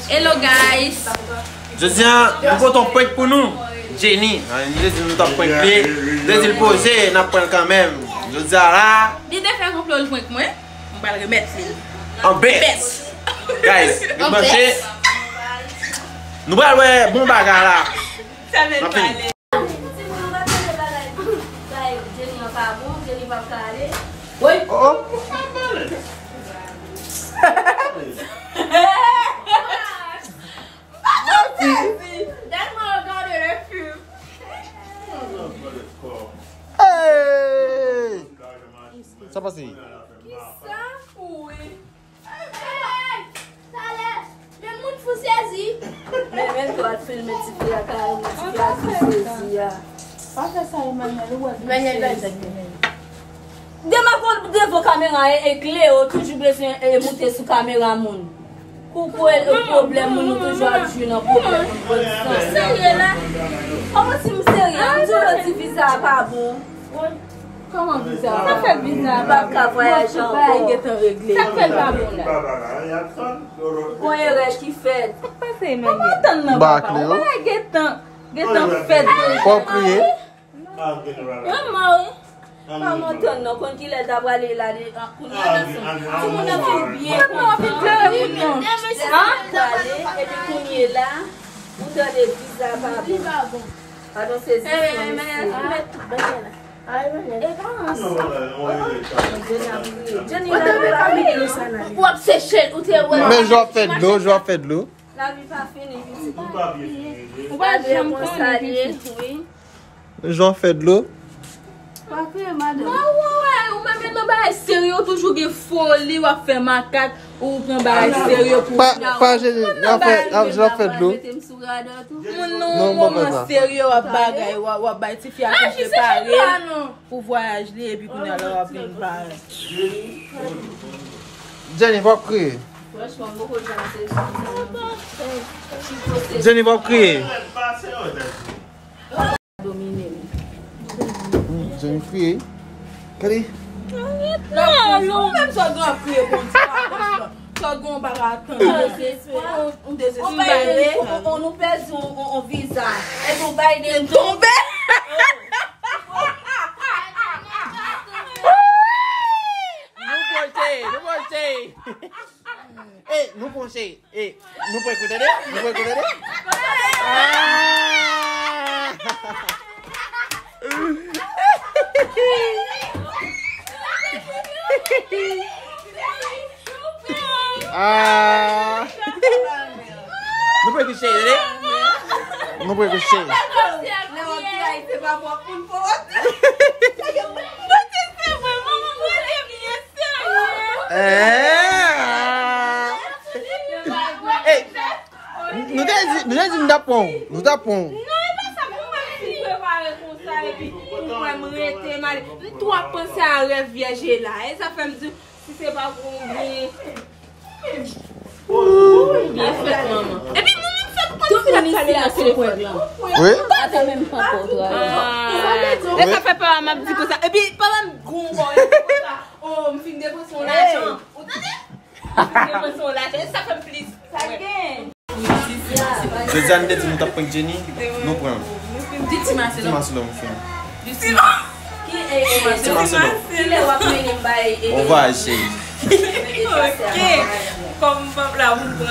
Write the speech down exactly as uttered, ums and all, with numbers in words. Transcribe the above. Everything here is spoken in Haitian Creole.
Hello guys. Jodi a, nou pote yon prank pou nou. Jenny, nou te di nou t ap prank li. Nou te di l poze, n ap prank kanmenm. Jodi a la. Li te fè konplo l prank mwen. M pral remèt li. An bèt. Guys, nou branche. Nou pral wè bon bagay la. Sa menm pale. Si moun nan pa tande bagay, bay Jenny an pa bon, Jenny p ap ka ale. Woy. Oh, oh. M pa konn sezi. Tèlman yo gade le film. Hey! Sa pase? Kisa? Wi. Talè, men moun fou sezi. Men, men to a t filme ti fi a, kareman ti fi a fou sezi a. Pa fè sa, Emmanuel, ou wè Emmanuel, bay zèk de men. Demakò devan kamera e, e Cléo toujou bezwen e, moute sou kamera moun. Kou kou e, e pwoblèm moun, nou toujou ap jwi nan pwoblèm moun. Ou serye la? Kòman si m serye? M di w yo di viza a pa bon. Kòman viza a? Sa fè viza a pa ka vwayaje ankò. Bagay gentan regle. Sa k fè l pa bon la? Gon erè ki fèt. Sa k pase, Emmanuel? Kòman tann nan papa? Bagay gentan, gentan fèt deja. Fò w kriye. Mwen mò wi. Pa montan non, konn kilè l ta prale la de, an, kounye a nan san. Timoun nan fin byen kontan. Mwen anvi plere kounye a. Depi l prale, epi kounye la, ou tande viza pa bon. Padon, se zis nan mesye. Met tout bagay la. Ay, men. E pa ansanm. Jenny ap kriye. Jenny ap kriye. W ap seche l, ou te wè. Men jan w ap fè dlo, jan w ap fè dlo. Lavi pa fini, pitit. Ou pa janm konnen, pitit. Jan w ap fè dlo. Pa kriye, madanm. Mwen wè, ou menm nan bagay serye, ou toujou gen foli, w ap fè makak, ou pran bagay serye pou pa, pa jene, jan w ap fè, jan w ap fè dlo. Moun nan yon moman serye, w ap bagay, w ap, w ap bay tifi a konpre pare pou vwayaj li, epi kounye a la w ap vin pare. Jenny, pa kriye. Jenny, pa kriye. Domine m. Hmm, Jenny kriye. Gade. Non, ou menm sa w gen ap kriye pou yon ti pa konsa. Sa w gen yon bagay ap tann. Ou dezespere. On nou pèdi on, on, on viza. Epi w bay de tonbe. Nou pote, nou pote. Ey, nou pote. Ey, nou pran kou tande? Nou pran kou tande? Ah! Ah! Nou pran kou tande? Nou pran kou tande. Eh, ah. Ey, nou te di, nou te di nou t ap pran w. Nou t ap pran w. Non, e pa sa, mwen menm fin prepare konsa, epi ou wè m rete, m ale. M tou ap panse a rèv vyèj la. E sa fè m di, si se pa pou ou, byen. Byen fèt, manman. Epi mwen menm fèt konn si l ap pale nan telefòn lan. Wi. Ata menm papa w travay. Ah. E sa fè papa m ap di konsa. Epi papa m gon bò, konsa. Oh, m fin depanse yon lajan. Ou tande? Jodi a nou te di nou t ap prank Jenny, nou pran. Di Ti Marcelo. Ti Marcelo, mon frè. Ti Marcelo. Kilè w ap mennen m bay, eh, bon vwayaj, cheri. Ok. Kòm m p ap la pou m pran.